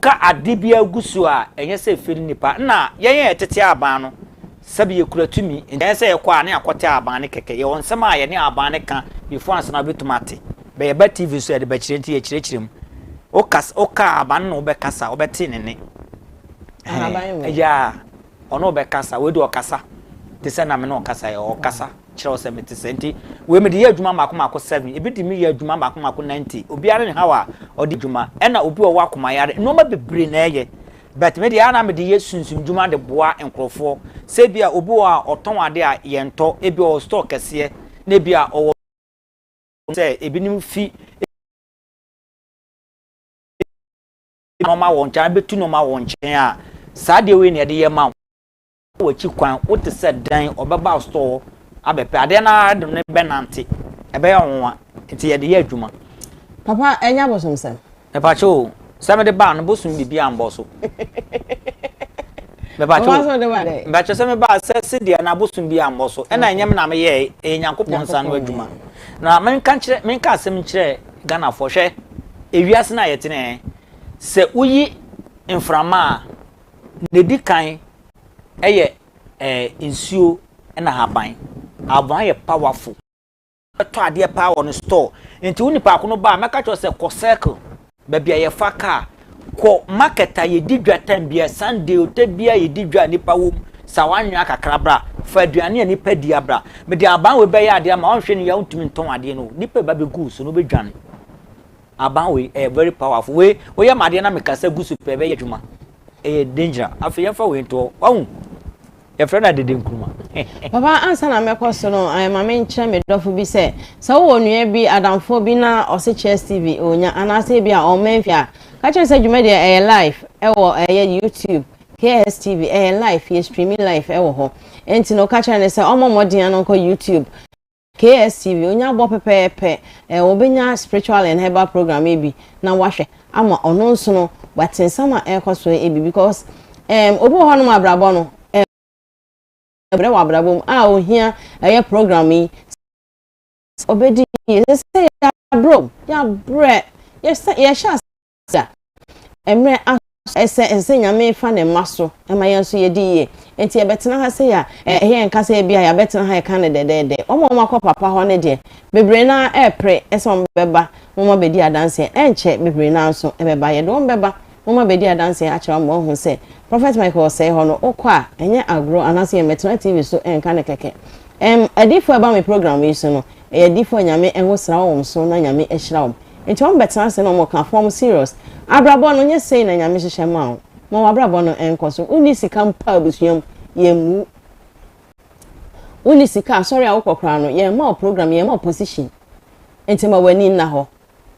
Woka ade biara gu so a, ɛnyɛ sɛ ɛfiri nipa. Na yɛn a yɛtete aban no, sɛbi yɛkura tumi. Nti ɛnyɛ sɛ yɛkɔ a ne yɛakɔte aban no kɛkɛ. Yɛwɔ nsɛm a yɛne aban no ka before ansa na wobɛtumi ate. Bɛ yɛba TV so a yɛde bɛkyerɛ nti yɛkyerɛkyerɛ mu. Wokas woka aban no na wobɛkasa, wobɛte ne nne. Ahaban wei. Yeah, ɔno wobɛkasa. Wei deɛ ɔkasa te sɛ na me ne ɔkasa yɛ ɔkasa kyerɛ wo sɛ mete sɛ. Nti wei mede yɛ adwuma mmaako mmaako 7, ebi de me yɛ adwuma mmaako mmaako 90. Obiara ne haw a ɔde adwuma. Ɛna obi a ɔwɔ akomayare, nneɛma bebree na ɛyɛ. But me deɛ ana mede yɛ sunsum dwuma de boa nkurɔfoɔ. Sɛ bi a obi wɔ a ɔtɔn ade a yɛntɔ, ebi ɔwɔ store kɛseɛ, na ebi a ɔwɔ sɛ ebinom fi nneɛma wɔ nkyɛn, abɛtu nneɛma wɔ nkyɛn a, saa deɛ wei na yɛde yɛ ma wo. Wɔ akyi kwan, wote sɛ dan ɔbɛba store abɛpɛ adeɛ no de ne bɛnante, ɛbɛyɛ nwanwa. Nti yɛde yɛ adwuma. Papa, ɛnyɛ abosomsɛm? Mepakyɛ o, sɛ mede baa no, bosom biribi ambɔ so. Mepakyɛ Papa, sɛ wode ba dɛ? Mepakyɛ sɛ mebaa sɛ sedeɛ na bosom bi ambɔ so, ɛna ɛnyɛ me na meyɛɛ, ɛyɛ Nyankopɔn nsa no adwuma. Na menka nkyerɛ, menka asɛm nkyerɛ Ghanafoɔ. Hwɛ, ewiase no a yɛtene ɛ, sɛ woyi mframa a na ɛdi kan ɛyɛ nsuo ɛna haban. Haban yɛ powerful. Tɔ adeɛ paa wɔ no store. Nti wo nipa ko no ba a, mɛka kyerɛ sɛ kɔ Circle, baabi a yɛfa car kɔ market a yɛdi dwa time bia, Sunday ɔtɛ bia yɛdi dwa a nipa wɔ mu sa, wanwea kakra bra, fa aduane a nipa di abra. Mede aban wei bɛyɛ adeɛ ama wɔnhwɛ no yɛ, wontumi ntɔn adeɛ no, nipa ba bɛgu so no wobɛdwane. Aban wei ɛyɛ very powerful. Wei woyɛ ma adeɛ na mekasa gu so pɛ, ɛbɛyɛ adwuma. Ɛyɛ danger. Afei yɛmfa wei ntoɔ wahu, yɛfrɛ no adede nkuruma. Papa, ansa na mɛkɔ so no, ma menkyerɛ me dɔfo bi sɛ wowɔ nua bi, adamfoɔ bi na ɔse Chess TV ɔnya anaasɛ bi a ɔma mfi a, ka kyerɛ sɛ dwumadeɛ ɛyɛ live ɛwɔ ɛyɛ YouTube KSTV, ɛyɛ live, yɛ streaming live ɛwɔ hɔ. Nti no, ka kyerɛ ne sɛ ɔmmɔ mmɔden ano nkɔ YouTube KSTV, onya bɔ pɛpɛɛpɛ ɛ, wɔbɛnya spiritual and herbal program yi bi na wahwɛ ama ɔno nso no wate nsɛm a ɛrekɔ so ebi, because obi wɔ hɔnom abrabɔ no brɛ wɔ abrabɔ mu a ohia ɛyɛ program yi ɔbɛdi yie. Sɛ yɛabrɛ, yɛabrɛ, yɛhyɛ ase a mmerɛ aso ɛsɛ Nyame fa ne mma so ɛma yɛn nso yɛdi yie. Nti yɛbɛtena ha sɛ yɛ ɛyɛ nka sɛ ebi a yɛabɛtena ha yɛka ne dɛdɛɛdɛ. Wɔn a wɔn akɔ papa hɔ ne deɛ bebree naa ɛɛpere ɛsɛ wɔn bɛba wɔn abɛdi adanseɛ. Ɛnkyɛ bebree naa nso ɛbɛba, yɛde wɔn bɛba wɔn abɛdi adanseɛ akyerɛ wɔn wɔn ho sɛ Prophet Michael Ɔsɛe hɔ no okɔ a ɛnyɛ agorɔ anaasɛ yɛmɛtena TV so ɛnka ne kɛkɛ. Adiifoɔ ɛba mi program yi so no, ɛyɛ adiifoɔ Nyame ɛho sra wɔn so na Nyame ɛhyira wɔn. Nti wɔn bɛtena ase na wɔn ka fɔm serious. Abrabɔ no nyɛ sei na Nyame hyehyɛ ma wo ma wɔabrabɔ no ɛnkɔ so. Wonni sika mpa abusua mu, yɛn mu wonni sika asɔre a wokɔ koraa no, yɛn ma wo program, yɛn ma wo position. Nti ma w'ani nna hɔ.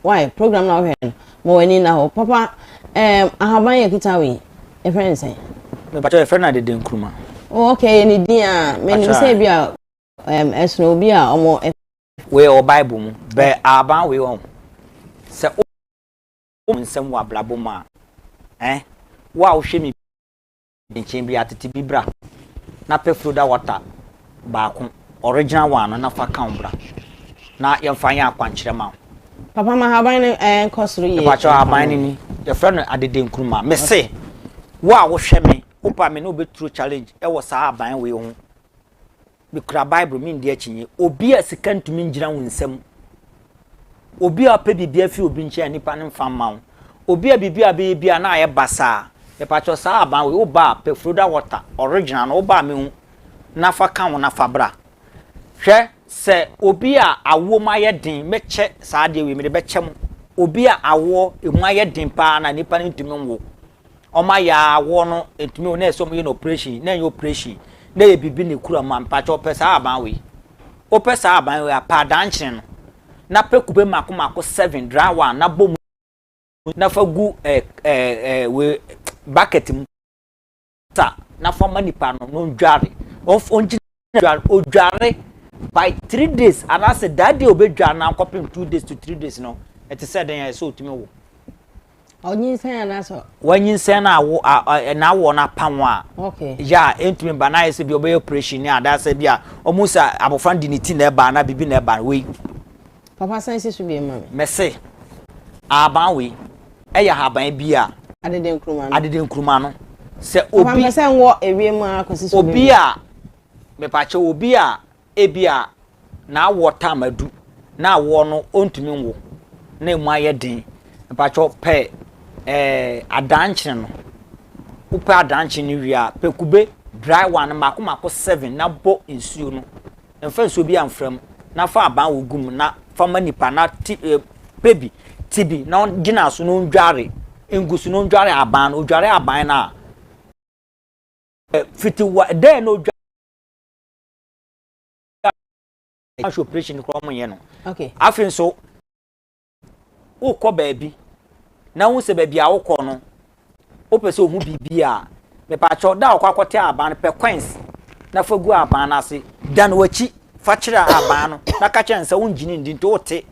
Why program na wohwɛ no, ma w'ani nna hɔ. Papa, ahaban yɛ kita wei, yɛfrɛ no sɛn? Mepakyɛ, yɛfrɛ no adede nkuruma. Oh, okay, yɛ ne din a menim sɛ bi a ɛsono obi a ɔmo Wei wɔ Bible mu bɛ ahaban wei wɔ sɛ wo nsɛm wɔ abrabɔ mu a wo a wohwɛ mi nkyɛn bi atete bi bra na pɛ Florida water baako, original one no, na fa ka wo bra na yɛmfa yɛn akwankyerɛ ma wo. Papa, ma ahaban no nkɔ soro yie. Mepakyɛ, ahaban no ni, yɛfrɛ no adede nkuruma. Mese wo a wohwɛ me, wopa me ne wobɛturo challenge ɛwɔ saa aban wei ho. Mekura Bible, mendi akyinye. Obi a sika ntumi ngyina wo nsam, obi a ɔpɛ biribi afi obi nkyɛn a nipa no mfa mma wo, obi a biribi a bɛyɛ bi a na ayɛ basaa, mepakyɛ, saa aban wei, woba a pɛ Florida water original no, woba a mehu na fa ka wo na fa bra. Hwɛ sɛ obi a awoɔ mu ayɛ den, mɛkyɛ saa adeɛ wei, mede bɛkyɛ mo. Obi a awoɔ emu ayɛ den paa na nipa no ntumi nwo, ɔmo ayɛ awoɔ no ntumi wo, na ɛsɛ ɔmo yɛ no operation na ɛnyɛ operation na ɛyɛ biribi na ekura mu a, mpakyɛ, ɔpɛ saa aban wei, wopɛ saa aban wei a, pa adankyene no na pɛ kube mako mako 7, dry one, na bɔ mu na fa gu ɛ ɛ ɛ wei bucket mu sa na fa ma nipa no na ɔndware, ɔngyina dware, odware by 3 days anaasɛ that day obɛdware na akɔpem 2 days to 3 days no, ɛte sɛ den ɛsɛ otumi wo. Ɔnyinsɛn anaasɛ? Wanyinsɛn na awo na awoɔ no apam a yɛ a ɛntumi ba na ayɛ sɛ bi ɔbɛyɛ operation ne adaasɛ bi a ɔmo sɛ abɔfra no de ne ti na ɛba na biribi na ɛba wei. Papa, san si so bi ma me. Mɛse ahaban wei ɛyɛ ahaban bi a Adede nkuruma no. Adede nkuruma no. Sɛ Papa obi mpɛ sɛ nwɔ ewie mu ara kɔsi so obi a mepakyɛ obi a ebi a n'awoɔ tam adu na awoɔ no ɔntumi nwo na emu ayɛ den mepakyɛ pɛ ɛɛ adankyene no wopɛ adankyene no wie a pɛ kube dry one mako mako seven na bɔ nsuo no mfa nsuo bi amfra mu na fa aban wɔ gu mu na fa ma nipa na ti eh, pɛ bi ti bi na ɔgyina so na ɔndware ngu so na ɔndware aban no ɔdware aban no a fiti wa dɛn na ɔdware ahwɛ operation koraa wɔn nyɛ no afei nso wokɔ baabi na wohu sɛ baabi a wokɔ no wopɛ sɛ ohu biribi a mepaakyɛw da a wɔkɔ akɔte aban no pɛ coins na fa gu aban no ase dan w'akyi fa kyerɛ aban no na ka kyerɛ no sɛ wongye ne ndi nti wote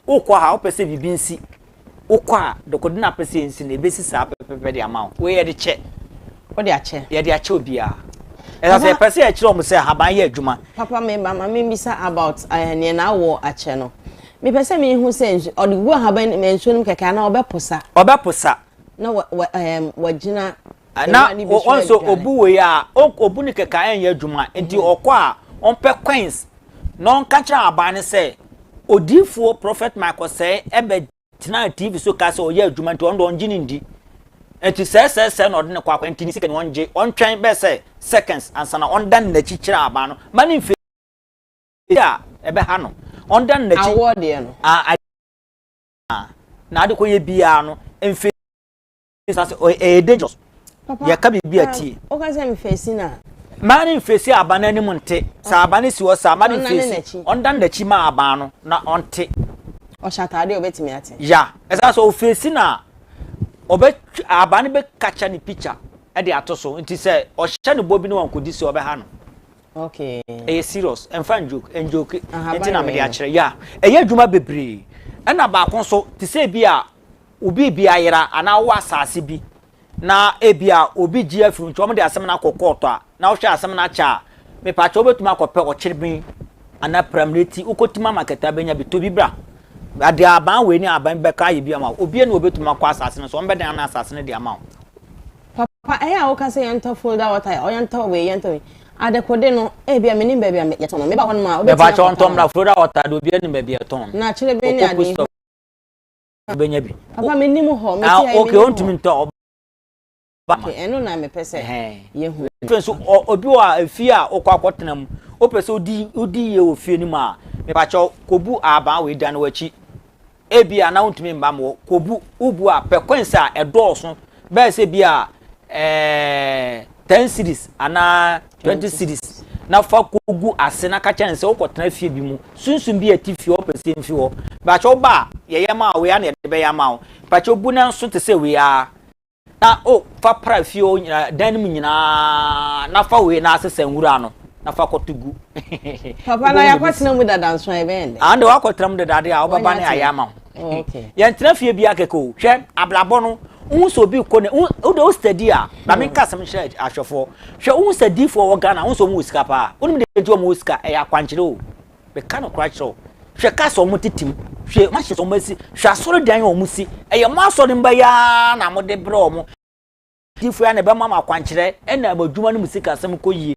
Wokɔ ha, wopɛ sɛ biribi nsi. Wokɔ a, dekode no a wopɛ sɛ ensi no, ebesi saa pɛpɛpɛ de ama wo. Wei yɛde kyɛ. Wode akyɛ. Yɛde akyɛ obiara. Ɛsɛ sɛ yɛpɛ sɛ yɛkyerɛ wɔn sɛ ahaban yɛ adwuma. Papa me ba ma membisa about eh, nea n'awoɔ akyɛ no. Mepɛ sɛ mehu sɛ nsu ɔde gu ahaban no nsuo no mu kɛkɛ anaa ɔbɛposa. Ɔbɛposa. Na wɔ wɔ ɛɛm wagyina. Na wɔn nso obu wei a obu ne kɛkɛ a ɛnyɛ adwuma nti ɔkɔ a ɔmpɛ coins na ɔnka kyerɛ aban no sɛ odiifoɔ Prophet Michael Sɛɛ ɛbɛ tenaa TV so ka sɛ ɔyɛ adwuma nti ɔno deɛ ɔngye ne ndi nti sɛɛ sɛɛ sɛɛ na ɔde ne kɔ akɔ nti ne sika ni ɔngye ɔntwɛn bɛɛ sɛ seconds ansa na ɔndan n'akyi kyerɛ aban no ma ne mfe a ɛbɛha no ɔndan n'akyi awɔ deɛ no a na ade kɔyɛ biara no mfe sase ɛyɛ dangerous yɛka biribi a tie. Woka sɛ mfeesi na. Maa ne mfeesi aba no anim nte sɛ aba no si hɔ saa ma ne mfeesi ɔndan n'akyi ma aba no na ɔnte. Ɔhyɛ ataade a ɔbɛtumi ate. Ya ɛsɛ sɛ ɔfeesi na ɔbɛ aba no bɛkakya ne picture ɛde ato so nti sɛ ɔhyɛ ne bɔ bi ne wankɔdi so ɔbɛha no. Okay. Ɛyɛ serious ɛnfa njoke njoke nti na mede akyerɛ ya ɛyɛ adwuma bebree ɛna baako nso te sɛ bi a Wo biribi ayera anaa wowɔ asase bi na ebia obi gye afiri wo nti wɔde asɛm no akɔ kɔɔto a, na wohwɛ asɛm no akyɛ a, mepakyɛ wobɛtumi akɔpɛ ɔkyereben anaa pramire wokɔtim ama kɛtɛ abɛnya bi, tɔ bi bra. Ade aban wei ne aban bi bɛka ayɛ bi ama wo. Obia ni wɔbɛtumi akɔ asase no so, wɔbɛdan no asase no de ama wo. Papa, ɛyɛ a woka sɛ yɛntɔ folder water, yɛntɔ wei, yɛntɔ wei. Adekode no, ebia menim baabi a yɛtɔn no. Meba hɔ nom a, wobɛtumi akɔtɔ ama me. Mepakyɛ ntɔ mmra, folder water de obia nim baabi a yɛtɔn no. Na kyereben ne ade. wobɛnya bi. Papa me nim hɔ me ti ha okay ontumi ntɔ ɔba ma. Okay ɛno na mepɛ sɛ yɛhu. Afei nso obi wɔ a efie a wokɔ akɔtena mu wopɛ sɛ wodi wodi yie wɔ fie no mu a mepakyɛw kɔbu aban wei dan w'akyi ebi a na wontumi mma mo kɔbu wobu a pɛ coins a ɛdɔɔso bɛyɛ sɛ bi a ɛɛ 10 cedis anaa 20 cedis na fa kɔgu ase na ka kyerɛ no sɛ wokɔtena fie bi mu Sunsum bi a ɛte fie hɔ pɛ sɛ mfi hɔ. Mpakyɛ wo ba a, yɛyɛ ma wo, wei ara na yɛde bɛyɛ ama wo. Mpakyɛ bu no nso te sɛ wei ara. Na o, fa pra fie hɔ nyinaa, dan no mu nyinaa, na fa wei na asesa nwura no, na fa kɔto gu. Papa na yɛakɔtena mu dada nso a ɛbɛyɛ dɛ. Ah, de wakɔtena mu dada de a, wobɛba ne ayɛ ama wo. Oh, okay. Yɛntena fie bi akɛkɛ o. Hwɛ, abrabɔ no, wohu sɛ obi kɔ ne, wode wo steady a, ma menka asɛm nkyerɛ ahwɛfoɔ. Hwɛ, wohu sɛ diifoɔ wɔ Ghana, wohu sɛ wɔn wɔ sika paa. Wonim deɛ nti wɔn wɔ sika? Ɛyɛ akwankyerɛ o. Meka nokorɛ akyerɛ wo. Hwɛ cars a wɔn tete mu, hwɛ machines a wɔn asi, hwɛ asɔredan a wɔn si. Ɛyɛ mo asɔre mma yi ara na mode brɛ wɔn. Diifoɔ yi ara na ɛbɛma mo akwankyerɛ, ɛna mo adwuma no mu sikasɛm kɔ yie.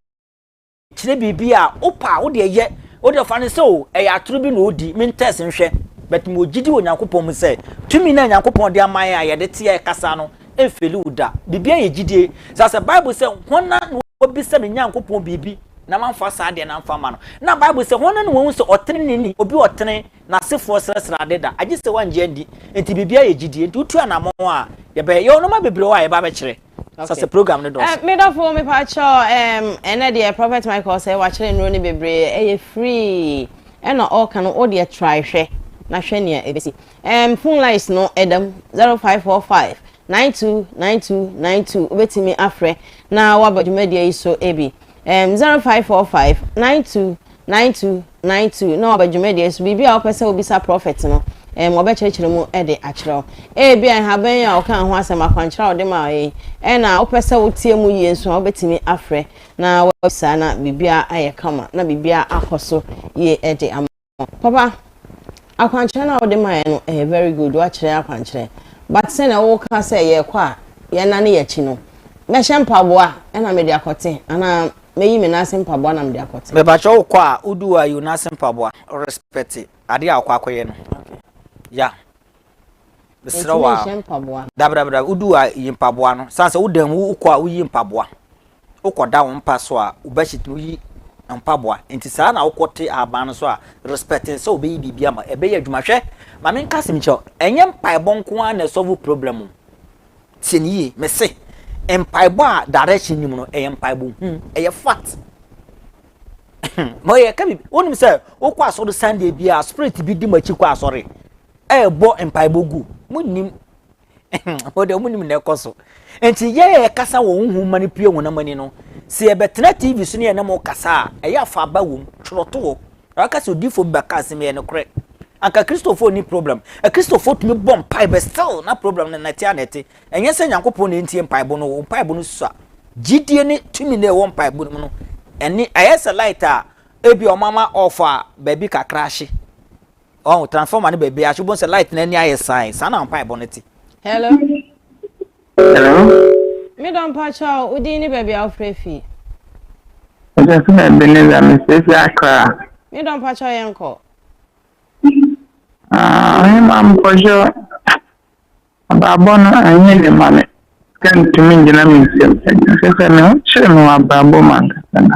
Kyerɛ biribi a wopɛ a wode yɛ. Wode fa no sɛ o, ɛyɛ atoro bi na odi, me ntɛs nhwɛ. But mewɔ gyidi wɔ Nyankopɔn mu sɛ, tumi no a Nyankopɔn de ama yɛn a yɛde te a ɛkasa no, ɛmfeli wo da. Biribiara yɛ gyidie. Sɛ sɛ Bible sɛ, Hwana na wabisa me Nyankopɔn biribi na mamfa saa adeɛ no amfa amma no? Na Bible sɛ, Hwana na wahu sɛ ɔteneneeni, obi a ɔtene, n'asefoɔ srɛsrɛ ade da, agye sɛ wangye andi. Enti biribiara yɛ gyidie. Enti wotu anammɔn a, yɛbɛyɛ. Yɛwɔ nnoɔma bebree wɔ hɔ a yɛba abɛkyerɛ. Okay. Sɛ program no dɔɔso. Eh, me dɔfo me pa kyɛw um, ɛnɛ deɛ Prophet Michael sɛ wakyerɛ nnuro no bebree ɛyɛ free ɛna ɔka no wo deɛ try hwɛ na hwɛ nea ɛbɛsi um, phone lines no ɛda mu 0545 929292 wobɛtumi afrɛ na waba dwumadie yi so ebi um, 0545 92 9292 na waba dwumadie so biribi a wopɛ sɛ wobisa prɔfɛt no um, ɔbɛkyerɛkyerɛ mu de akyerɛ wo. Ebia nhaban yi a ɔkaa ho asɛm akwankyerɛ a ɔde maa yi ɛna wopɛ sɛ wotie mu yie nso a wobɛtumi afrɛ na wabisa na biribiara ayɛ kama na biribiara akɔ so yie de ama Papa, akwankyerɛ no a wode maeɛ no ɛyɛ very good, woakyerɛ akwankyerɛ. But sɛnea woka sɛ yɛrekɔ a, Yɛnane yɛn akyi no, mɛhyɛ mpaboa na mede akɔte anaa mɛyi me nan ase mpaboa na mede akɔte? Mepakyɛ wo kɔ a wodu hɔ a yi wo nan ase mpaboa respect adeɛ a wokɔ akɔyɛ no ya mesrɛ wo a dabi dabi dabi wodu hɔ a yi mpaboa no san sɛ wodan mu wokɔ a woyi mpaboa wokɔda wo mpa so a wo bedsheet no woyi mpaboa nti saa na wokɔte ahaban no so a respect sɛ wobɛyi biribi ama ɛbɛyɛ adwuma hwɛ ma menka asɛm nkyerɛ wo ɛnyɛ mpaebɔ nko ara na ɛsɔvo problem o Tie no yie, mese, mpaebɔ a direction nim no, ɛyɛ mpaebɔ hu, ɛyɛ fact. Ma yɛ ka bibi, wonim sɛ wokɔ asɔre Sunday bi a spirit bi di mo akyi kɔ asɔre, ɛrebɔ mpaebɔ gu, mo nim. Mo deɛ mo nim na ɛkɔ so. Nti yɛ yɛ kasa wɔ honhom ma no pue honam ani no, sɛ yɛbɛtena TV so ne yɛne mo kasa a, ɛyɛ afa aba wom, twerɛ to hɔ. Waka sɛ odiyifoɔ bi bɛka asɛm yɛ nokorɛ. Anka Kristofoɔ nni problem. Akristofoɔ tumi bɔ mpae but still na problem no nɛte a nɛte. Ɛnyɛ sɛ Nyankopɔn na ɛntie mpaebɔ no, mpaebɔ no sua. Gyidie ne tumi na ɛwɔ mpaebɔ no mu no, ɛne ɛyɛ sɛ light a ebi wɔn ama off a baabi kakra ahye. Ɔho transformer no baabi ahye, wobɛhu sɛ light no ani ayɛ san. Saa na mpaebɔ no te. Hello. Hello. Me dɔ mpakyɛw, wo din ne baabi a wofrɛ fi? Ɛsɛ sɛ Ebenezer mesiesie Accra. Me dɔ mpakyɛw yɛn kɔ. Ah, ɔhema mpɔkyɛw abrabɔ no ɛnyɛ de ma me. Sika ntumi ngyina me nsam. Ɛsɛ sɛ me ho kyerɛ me wɔ abrabɔ mu ankasa na.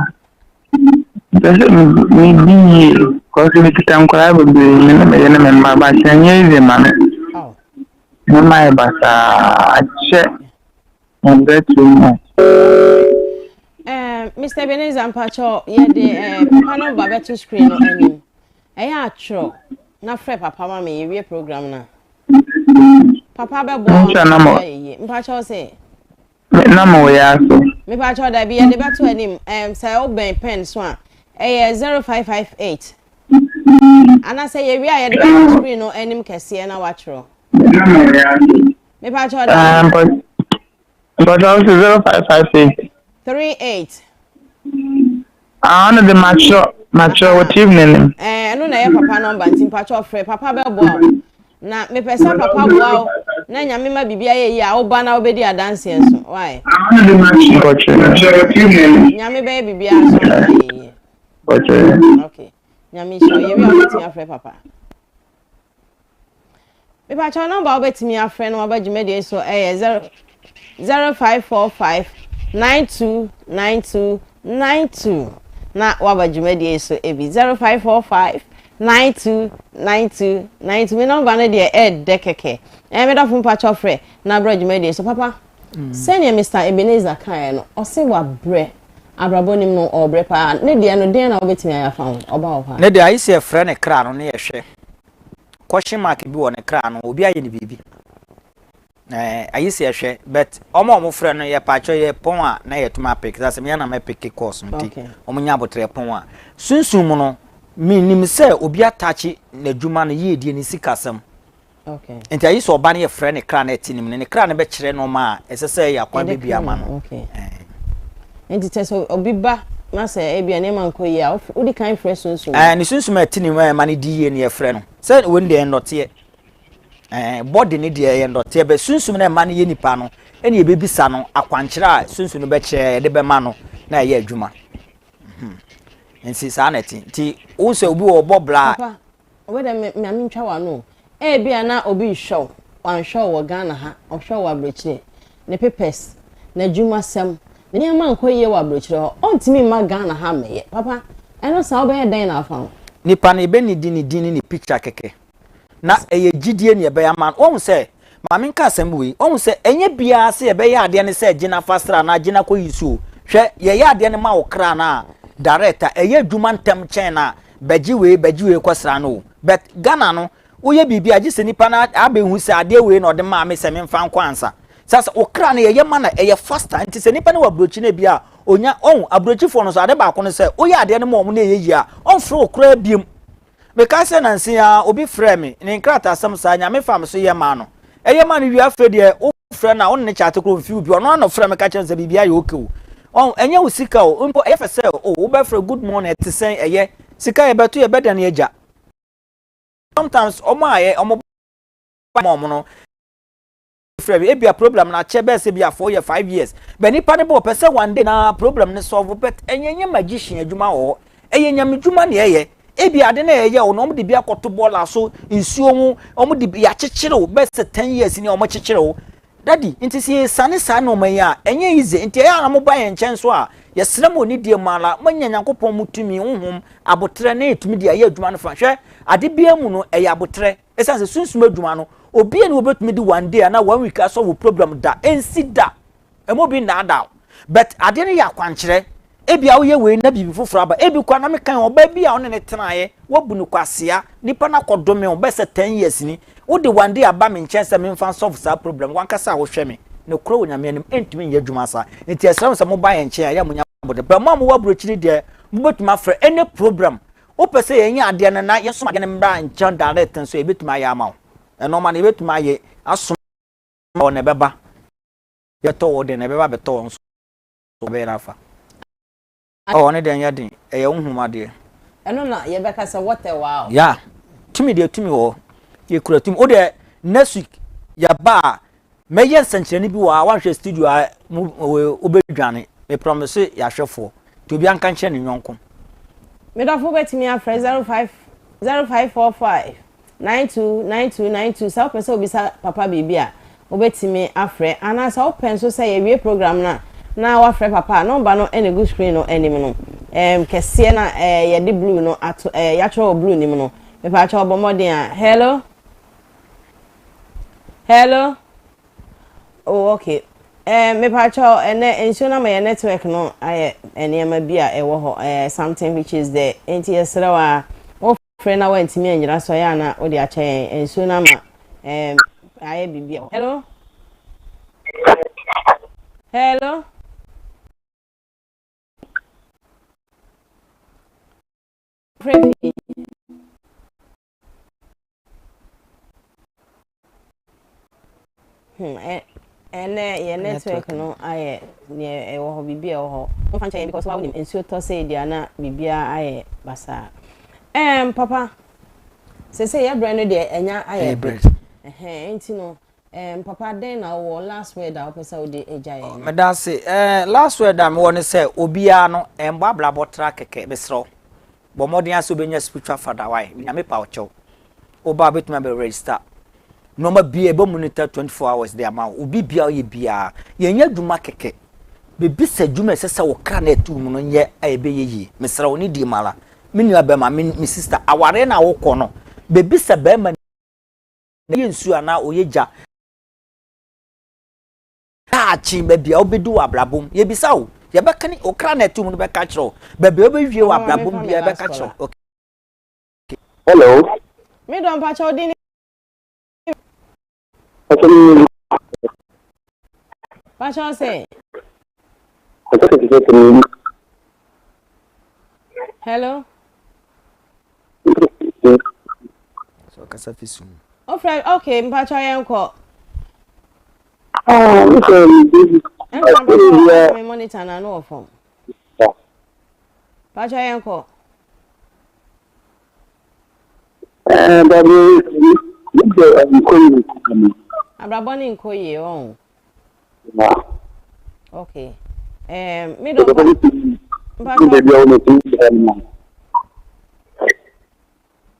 Mpɛ sɛ medi yie kɔsi mekita nkwadaa bebree me ne me yere ne me mma but ɛnyɛ easy ma me. Nneɛma ayɛ basaa akyɛ mbrɛ too much. Eh, Mr. Ebenezer Mpacho, yɛde eh, papa no ba bɛto screen no anim. Ɛyɛ atwerɛ na frɛ papa ma me yɛwie program no a. Papa bɛboa wa ma yɛ yie. Mpacho se. Na mo wɔ yɛ aso. Mepacho dabi yɛde bɛto anim. Um, sɛ wobɛn pen so a, ɛyɛ 0558. Anasɛ yɛwie a yɛde bɛto screen no anim kɛseɛ na watwerɛ. Mepacho dabi. Mpacho wo se 0558. 38. Ah, ɔno de matwerɛ matwerɛ wɔ TV n'anim. Ɛɛ ɛno na ɛyɛ papa nɔmba nti mpakyɛ ɔfrɛ papa bɛboa wo na mepɛ sɛ papa boa wo na nyame ma biribi ayɛ yie a woba na wobɛdi adanseɛ nso why. Nyame bɛyɛ biribiara so ama ayɛ yie. Okay nyame nhyira wo yɛwie a wobɛtumi afrɛ papa. Mepakyɛw nɔmba a wobɛtumi afrɛ no waba dwumadie so ɛyɛ 0545 9292 92 na waba dwumadie so ebi 0545 9292 92 me nɔmba no deɛ ɛɛdɛ kɛkɛ ɛɛ medɔfo mpakyɛw frɛ na abrɛ dwumadie so papa sɛnea Mr Ebenezer kaeɛ no ɔse wabrɛ abrabɔ nim no ɔbrɛ paa ne deɛ no deɛn na wobɛtumi ayɛ afa ho ɔba wɔ hɔ a. Ne deɛ ayɛ sɛ yɛfrɛ ne kra no ne yɛhwɛ question mark bi wɔ ne kra no obi ayɛ ne biribi ɛɛ ayi sɛ yɛhwɛ but wɔn a wɔfrɛ no yɛ pakyɛ yɛ pɔn a na yɛtumi apeke sɛ asɛm yɛn na mɛpeke course no nti wɔn nya abotrɛ pɔn a sunsun mu no menim sɛ obi atakye n'adwuma no yiedie ne sikasɛm Okay. Nti ayi sɛ ɔba no yɛ frɛ ne kra na ɛte ne mu no, ne kra no bɛkyerɛ nneɛma a ɛsɛ sɛ ɛyɛ akwan bɛbi ama no. Okay. Nti kyɛ sɛ obi ba na sɛ ebi a nneɛma nkɔ yie a wodi kan frɛ sunsum. Ɛɛ ne sunsum a ɛte ne mu a ɛma no di yie no yɛfrɛ no. Sɛ wɔn deɛ nnɔteɛ. Ɛɛ bɔde ne deɛ ɛyɛ nnɔteɛ bɛ sunsum na ɛma no yɛ nipa no ɛna yɛbɛbisa no akwankyerɛ a sunsum no bɛkyerɛ yɛde bɛma no na ɛyɛ adwuma. Hmm. Nti saa na ɛte. Nti wo sɛ obi wɔ ɔbɔ bla. Papa, Wei deɛ me ma mentwa w'ano o. Ebia na obi rehwɛ wo, wanhwɛ wo wɔ Ghana ha, ɔhwɛ wo wɔ aburokyire. Ne papers, n'adwumasɛm, ne nneɛma nkɔ yie wɔ aburokyire hɔ, ɔntumi mma Ghana ha mmɛyɛ. Papa, ɛno saa wobɛyɛ dɛn na afa ho? Nipa no yɛbɛnidi ne din ne ne picture kɛkɛ na ɛyɛ gyidie na yɛbɛyɛ ama no. Wahu sɛ, ma menka asɛm wei, wahu sɛ ɛnyɛ biara sɛ yɛbɛyɛ adeɛ no sɛ gye na fa sra anaa gye na kɔyi so o. Hwɛ, yɛyɛ adeɛ no ma wo kra no a, direct a, ɛyɛ adwuma ntɛm kyɛn na bɛgye wei bɛgye wei kɔsra no o. But Ghana no, woyɛ biribi a gye sɛ nipa no abɛhu sɛ adeɛ wei na ɔde maa me sɛ memfa nkɔ ansa. Sɛ sɛ wo kra no yɛyɛ ma no ɛyɛ faster nti sɛ nipa no wɔ aburokyi no bi a onya ɔhu aburokyifoɔ no so ade baako no sɛ woyɛ adeɛ no ma wɔn na ɛyɛ yie a ɔmfrɛ wo koraa biem. Mekae sɛ nansa yi ara obi frɛɛ me, ne nkrataasɛm saa, Nyame faa me so yɛ maa no. Ɛyɛ maa no wie afei deɛ wo frɛ no a wo ne no kyate koraa ɔmfi wo bio, ɔno ara na ɔfrɛ me ka kyerɛ me sɛ biribi ayɛ okay o. Ɔho, ɛnyɛ wo sika o, mpo ɛyɛ fɛ sɛ o wobɛfrɛ good morning ɛte sɛn, ɛyɛ, sika yɛbɛto yɛbɛdane agya. Sometimes wɔn a yɛ wɔn ba ma wɔn no. frɛ me, ebia problem no akyɛ bɛyɛ sɛ bia 4 year, 5 years, but nipa no bɛ ɔpɛ sɛ one day na problem no solve, but ɛnyɛ nyɛ magician adwuma wɔ hɔ, ɛyɛ nyame dwuma na ɛyɛ. Ebi ade na ɛyɛ wo na wɔn de bi akɔto bɔɔla so, nsuo mu, wɔn de bi akyekyere wo bɛyɛ sɛ 10 years ni a wɔn akyekyere wo, daddy. Nti sɛ yɛsane saa nneɛma yi a, ɛnyɛ easy. Nti ɛyɛ a mo ba yɛn nkyɛn so a, yɛsrɛ mo ne die mu ara, moanya Nyankopɔn mu tumi, honhom abotrɛ ne yɛtumi de ayɛ adwuma no fa. Hwɛ, ade biara mu no ɛyɛ abotrɛ, ɛsiane sɛ sunsum adwuma no, obi a ne wɔbɛtumi de one day anaa one week asɔ wo problem da, ɛnsi da. Ɛmo bi nnaadaa, but adeɛ no yɛ akwankyerɛ. Ebi a woyɛ wei na biribi foforɔ aba. Ebi kora na meka ɔbaa bi a ɔne ne tenaeɛ, wabu no kwasea, nipa no akɔdome wo bɛsɛ 10 years ni, wode one day aba me nkyɛn sɛ memfa solve saa problem. Wankasa a wohwɛ me ne koro wɔ Nyame anim, ɛntumi nyɛ adwuma saa. Nti ɛsrɛ mo sɛ moba yɛn nkyɛn a, yɛ mo nya abɔde bɛ mo a mowɔ aburokyiri deɛ, mobɛtumi afrɛ any problem wopɛ sɛ yɛnyɛ adeɛ no na yɛsom adeɛ no mmra nkyɛn direct nso, yɛbɛtumi ayɛ ama wo. Ɛnɔɔma no yɛbɛtumi ayɛ asom wɔ na ɛbɛba yɛtɔ wɔ de na ɛbɛba bɛtɔ wɔ nso bɛyɛ no afa ɔwɔ ne deɛ nyɛ den, ɛyɛ honhom adeɛ. Ɛno na yɛbɛka sɛ what a wow. Ya tumi deɛ, tumi wɔ, yɛkura tumi. O deɛ, next week yɛba a, mɛyɛ nsɛnkyerɛnne bi wɔ a wanhwɛ studio a mu wobɛdwane. Me promise yɛahwɛfoɔ nti obi anka nkyerɛ ne nyɔnko. Medɔfo, bɛtumi afrɛ 05 0545 92 92 92 sɛ wopɛ sɛ wobisa papa biribi a, wobɛtumi afrɛ, anaasɛ wopɛ nso sɛ yɛwie program no a na wafrɛ papa a, number no ɛna egu screen no anim no kɛseɛ na yɛde blue no ato yɛatwerɛ wɔ blue nim no. Mepaakyɛ ɔbɔ mmɔden a. Hello, hello. Oh, okay. Mepaakyɛ, ɛnɛ nsuo no ama yɛ network no ayɛ nneɛma bi a ɛwɔ hɔ something which is there, nti yɛsrɛ wo a wofrɛ na wantumi anyina so ɛyɛ ana wode akyɛ yɛn. Nsuo no ama ayɛ biribi a. Hello, hello. Frɛ fi. Ɛnɛ yɛ network no ayɛ neɛ ɛwɔ hɔ, biribi a ɛwɔ hɔ momfa nkyɛn yɛn, because wa wonim nsuo tɔ sɛ deɛ na biribiara ayɛ basaa. Papa, sese yɛbrɛ no deɛ ɛnya ayɛ brɛ. Ɛhɛn, nti no papa, dɛn na wɔ last word a wopɛ sɛ wode agya yɛn? Meda ase. Last word a mewɔ ne sɛ obiara no ɛmbɔ abrabɔ tra kɛkɛ. Mesrɛ bɔ mmɔden ase wobɛnya spiritual father. Wae Nyame pa ɔkyɛw, woba wobɛtumi abɛ register nneɛma bia ɛbɛ monitor 24 hours de ama wo. Obi bia ɔyɛ biara, yɛnyɛ adwuma kɛkɛ, bebisa adwuma ɛsɛ sɛ wo kra na ɛtu mu no nyɛ a ɛbɛyɛ yie. Mesrɛ wo ne die mu ara, me nua bɛrima, me sister, awareɛ na wokɔ no, bebisa bɛrima na yɛ nsuo anaa ɔyɛ gya daakye baabi a wobɛdu wɔ abrabɔ mu. Yɛbisa wo, yɛbɛka ne okra na ɛto mu no bɛka kyerɛ wo baabi a wobɛwie wɔ abrabɔ mu biara, yɛbɛka kyerɛ wo. Hello. Me dɔn, mpakyɛ wo din? Mpakyɛ. Mpakyɛ wo sɛ? Mpakyɛ. Hello. So kasa fi sum. Ofrɛ, okay, mpakyɛ yɛn kɔ. Ah, mesɛ ɛnfa mpakyɛ me monitor na ano wɔ fam. Mpakyɛ yɛn kɔ. Dabi, mesɛ nkɔ yi. Abrabɔ ne nkɔ yie ɔn. Okay. Me dɔn, mpakyɛ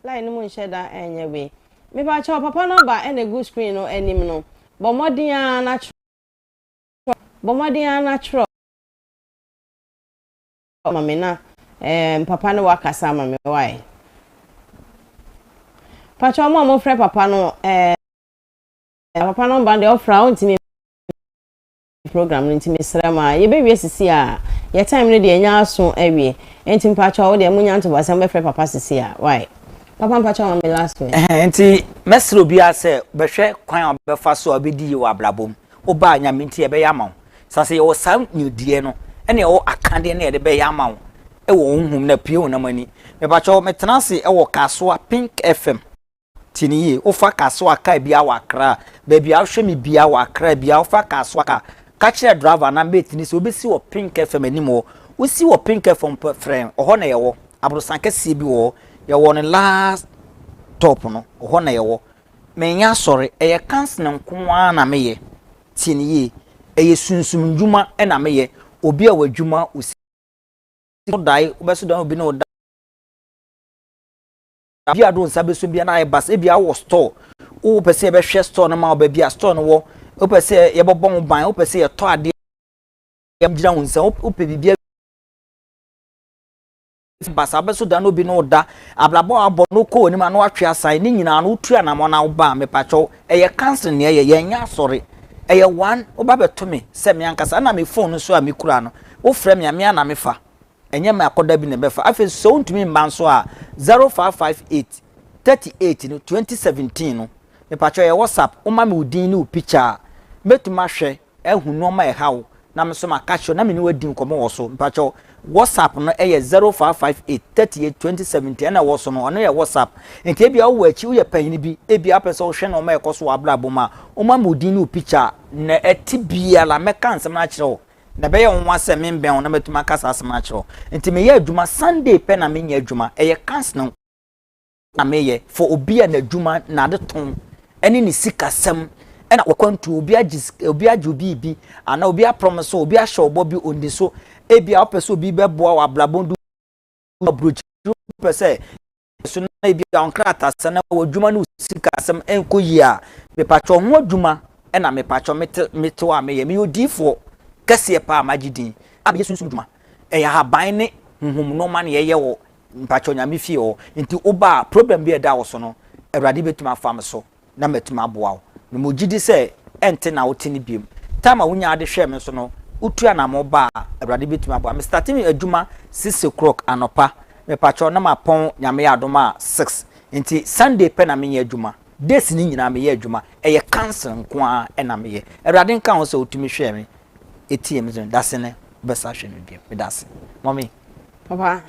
line no mu nhyɛ da ɛnyɛ wei. Mepakyɛ, papa number ɛna egu screen no anim no. Bɔ mmɔden ara na twerɛ, bɔ mmɔden ara na twerɛ ma me na papa no wakasa ama me. Wae pakyɛ, ɔmo a mofrɛ papa no, papa number deɛ ɔfrɛ a ɔntumi program no, nti mesrɛ ma yɛbɛwie sisi a yɛ time no deɛ ɛnya aso awie, nti mpakyɛ wo deɛ munya ntobasɛm bɛfrɛ papa sisi a. Wae papa, mpakyɛ ma me last word. Nti mɛsrɛ obiara sɛ bɛhwɛ kwan a wɔbɛfa so a wobɛdi yie wɔ abrabɔ mu. Wobaa Nyame nti yɛbɛyɛ ama wo sa sɛ yɛwɔ saa nimdeɛ no ɛne ɛwɔ akadeɛ no yɛde bɛyɛ ama wo ɛwɔ honhom na pue honam ani. Mepakyɛw, metena ase ɛwɔ Kasoa Pink FM. Tie ne yie, wofa Kasoa kaa bia wɔ Akra, baabi a wohwɛ me bia wɔ Akra bia, wofa Kasoa kaa, ka kyerɛ driver na mate ni sɛ wobɛsi wɔ Pink FM anim hɔ. Wosi wɔ Pink FM pɛ, frɛ ɔhɔ na yɛwɔ aborosan kɛseɛ bi wɔ hɔ, yɛwɔ no last top no, ɔhɔ na yɛwɔ. Menyɛ asɔre, ɛyɛ counseling nko ara na meyɛ. Tie no yie. Ɛyɛ sunsum ndwuma na meyɛ. Obi a w'adwuma wo sika dae wobɛso dan obi ne wo da bi a do nsa bɛso bia na ayɛ bas ebi awɔ store wopɛ sɛ yɛbɛhwɛ store no ma wo baabi a store no wɔ wopɛ sɛ yɛbɛbɔ ho ban wopɛ sɛ yɛtɔ adeɛ gyina wo nsa wopɛ biribi basa wobɛso da no obi ne wo da abrabɔ a abɔ no kɔ w'anim a na watwe asan ne nyinaa no wotu anammɔ na woba a mepakyɛw ɛyɛ council nea ɛyɛ yɛnyɛ asɔre ɛyɛ one woba bɛto me sɛ me ankasa ɛna me phone no so a mekura no wofrɛ me a me ana mefa ɛnyɛ me akɔda bi na ɛbɛfa afei sɛ wontumi mma nso a 0558 38 no 2017 no mepakyɛw ɛyɛ WhatsApp woma me wo din ne wo picture a mɛtumi ahwɛ ahu nneɛma a ɛha wo na me nso maka kyerɛ na me ne wo adi nkɔmmɔ wɔ so. Mpakyɛw, WhatsApp no yɛ 0558 38 2070 ɛna ɛwɔ so no, ɔno yɛ WhatsApp. Nti ebia wowɔ akyi, woyɛ panyin bi, ebia wopɛ sɛ wohwɛ nneɛma a ɛkɔ so wɔ abrabɔ mu a, woma me wo din ne wo picture a, na ɛte biara mɛka nsɛm no akyerɛ wo. Na ɛbɛyɛ wo nwa sɛ membɛn wo na matumi aka saa asɛm no akyerɛ wo. Nti meyɛ adwuma, Sunday pɛ na menyɛ adwuma, ɛyɛ counseling na meyɛ for obi a n'adwuma, n'adetɔn ne ne sikasɛm ɛna wakwantuo, obi agye obi agye obi bi anaa obi aprɔmese obi ahyɛ ɔbɔ bi ondi so, ebi a wopɛ sɛ obi bɛboa wɔ abrabɔ du aburokyiri wopɛ sɛ so na ebi a nkratasɛm na wɔ adwuma ne sikasɛm ɛnkɔ yie a, mepatwɔ ho adwuma ɛna mepatwɔ mete mete hɔ a meyɛ meyɛ odiifoɔ kɛseɛ paa magye din a meyɛ sunsum dwuma ɛyɛ ahaban ne honhom nneɛma na yɛyɛ wɔ Mpakyɛw Nyame fie hɔ nti woba a problem bi a ɛda wo so no Awurade bɛtumi afa me so na matumi aboa wo. Na mo gyidi sɛ ɛnte na wote no biom. Time a wonyaa de hwɛɛ me so no wotu anamɔ ba a Awurade bɛtumi aboa me. Starte me adwuma 6 o'clock anɔpa mepakyɛw na mapɔn Nyame yɛ adom a 6 nti Sunday pɛ na menyɛ adwuma days no nyinaa meyɛ adwuma ɛyɛ council nko ara ɛna meyɛ. Awurade nka ho sɛ wotumi hwɛɛ me ɛtie me so dase ne wobɛsa hwɛ me biom. Medase. Mommy. Papa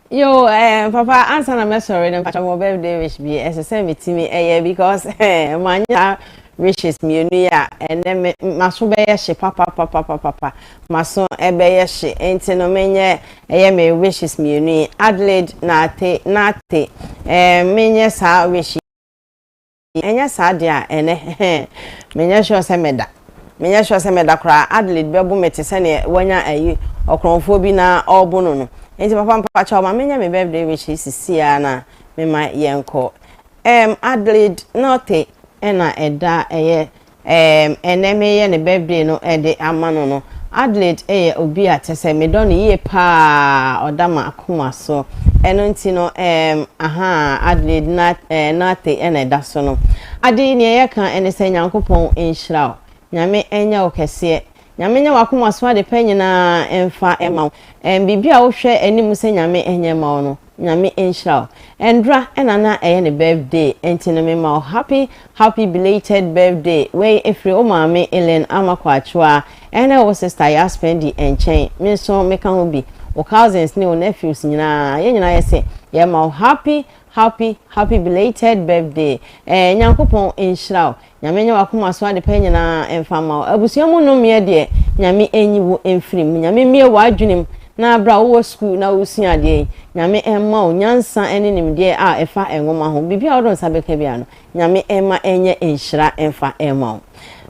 yo eh, papa ansa na mɛsɔre no mpakyɛ mo birthday wish bi ɛsɛ sɛ metumi ɛyɛ because eh, manyɛ saa wishes mmienu yi a ɛnɛ me maso bɛyɛ hye papapapapapa maso ɛbɛyɛ hye nti no menyɛ ɛyɛ me wishes mmienu yi. Adelaide Nate Nate eh, menyɛ saa wish ɛnyɛ saa deɛ a ɛnɛ menyɛ sure sɛ mɛda menyɛ sure sɛ mɛda koraa. Adelaide bɛbo me te sɛneɛ wanya ayi ɔkorɔmfoɔ bi na ɔrebo no no nti papa mpakyɛw ma menyɛ me birthday wish sisi a na mema yɛnkɔ. Adelaide Norte ɛna ɛda ɛyɛ ɛnɛ meyɛ ne birthday no ɛde ama no no. Adelaide ɛyɛ obi a kyɛ sɛ medɔ no yie paa, ɔda ma akoma so. Ɛno nti no aha Adelaide na Norte ɛna ɛda so no. Ade nea yɛka ɛne sɛ Nyankopɔn nhyira wo, Nyame ɛnyɛ wo kɛseɛ, Nyame nyɛ w'akoma so ade pɛ nyinaa ɛmfa ɛma wo. Biribi a wohwɛ anim sɛ Nyame ɛnyɛ ma wo no, Nyame nhyira wo. Ɛndra ɛna na ɛyɛ ne birthday nti no mema wo happy happy belated birthday. Wei ɛfiri wo maame Ellen Amakwaakyewa ɛne wo sister Yaspendi nkyɛn. Me nso meka ho bi, wo cousins ne wo nephews nyinaa, yɛn nyinaa yɛ sɛ yɛma wo happy happy happy belated birthday. Nyankopɔn nhyira wo, Nyame nyɛ w'akoma so ade pɛ nyinaa ɛmfa ma wo. Abusua mu nnomeɛ deɛ, Nyame ɛnyi wo mfiri mu. Nyame mmie w'adwene mu na abere a wowɔ sukuu na wosua adeɛ yi, Nyame ɛmma wo nyansa ne nimdeɛ a ɛfa nwoma ho. Biribi a wode nsa bɛka biara no, Nyame ɛmma ɛnyɛ nhyira ɛmfa ɛmma wo.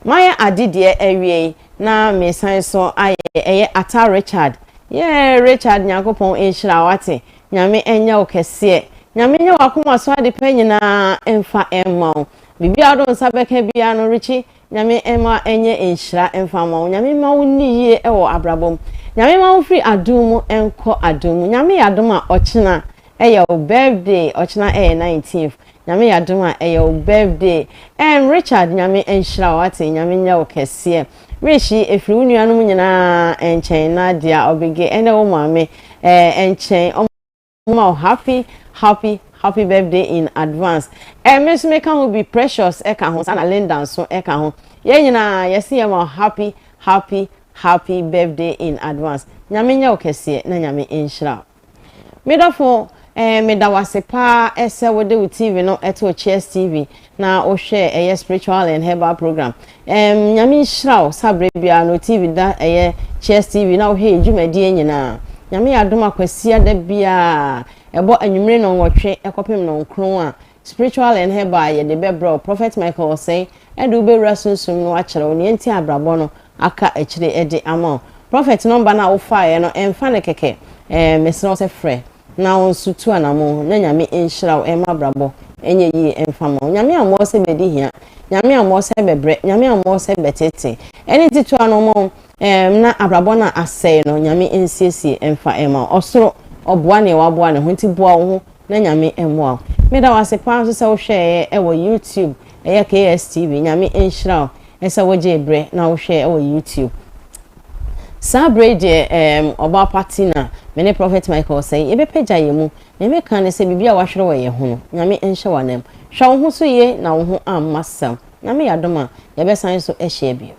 Mayɛ ade deɛ awie yi na mesan so ayɛ ɛyɛ Ata Richard. Yeah, Richard, Nyankopɔn nhyira wo ate. Nyame ɛnyɛ wo kɛseɛ. Nyame nyɛ w'akoma so ade pɛ nyinaa ɛmfa ɛmma wo. Biribi a wode nsa bɛka biara no, Richie, Nyame ɛma ɛnyɛ nhyira ɛmfa mma wo. Nyame ma wo nni yie ɛwɔ abrabɔ mu. Nyame ma wo firi adom mu ɛnkɔ adom mu. Nyame yɛ adom a ɔkyena ɛyɛ wo birthday, ɔkyena ɛyɛ 19th. Nyame yɛ adom a ɛyɛ wo birthday. Richard, Nyame nhyira wo ate, Nyame nyɛ wo kɛseɛ. Richie, ɛfiri wo nuanom nyinaa nkyɛn, Nadia, Ɔbege ɛne wo maame nkyɛn. Ɔmo happy happy happy birthday in advance. Me nso meka ho bi, Precious ɛka ho, sana Linda nso ɛka ho. Yɛn nyinaa yɛsi yɛn ma happy happy happy birthday in advance. Nyame nyɛ wo kɛseɛ na Nyame nhyira wo. Medɔfo, meda wase paa ɛsɛ wode wo TV no ɛto Cheers TV na wohwɛ ɛyɛ spiritual and herbal program. Nyame nhyira wo sabrɛ biara no TV da ɛyɛ Cheers TV na wohwɛ yɛ dwumadie nyinaa. Nyame yɛ adom akwasia da biara ɛbɔ anwummere 8:30 ɛkɔpem 9:00 a. Spiritual and Herbal a yɛde bɛbrɛ wo. Prophet Michael Osei de wo bɛwura sunsum no akyerɛ wo nea nti a abrabɔ no aka akyire de ama wo. Prophet nɔmba no a wofaeɛ no ɛmfa no kɛkɛ ɛɛ mesrɛ wo sɛ frɛ na wo nso tu anamon na Nyame nhyira wo ɛma abrabɔ ɛnyɛ yie ɛmfa ma wo. Nyame ammɔ wo sɛ bɛdi hia, Nyame ammɔ wo sɛ bɛbrɛ, Nyame ammɔ wo sɛ bɛtete. Ɛne nti tu anamon ɛɛm na abrabɔ no a asɛe no Nyame nsiesie ɛmfa ɛma wo. Ɔsoro ɔboa neɛ waboa ne ho nti boa wo ho na Nyame mmoa wo. Meda wo ase paa nso sɛ wo hwɛɛeɛ ɛwɔ YouTube ɛyɛ KSTV Nyame nhyira wo ɛsɛ wo gyee berɛ na wo hwɛɛ ɛwɔ YouTube. Saa berɛ yi deɛ ɛɛm ɔbaa pa Tina me ne Prophet Michael Osei yɛbɛpagya yɛn mu. Nea meka ne sɛ biribi a wahwere wɔ yɛn ho no Nyame nhyɛ wo anam. Hwɛ wo ho so yie na wo ho amma sɛm. Nyame yɛ adom a yɛbɛsan nso ahyia bio.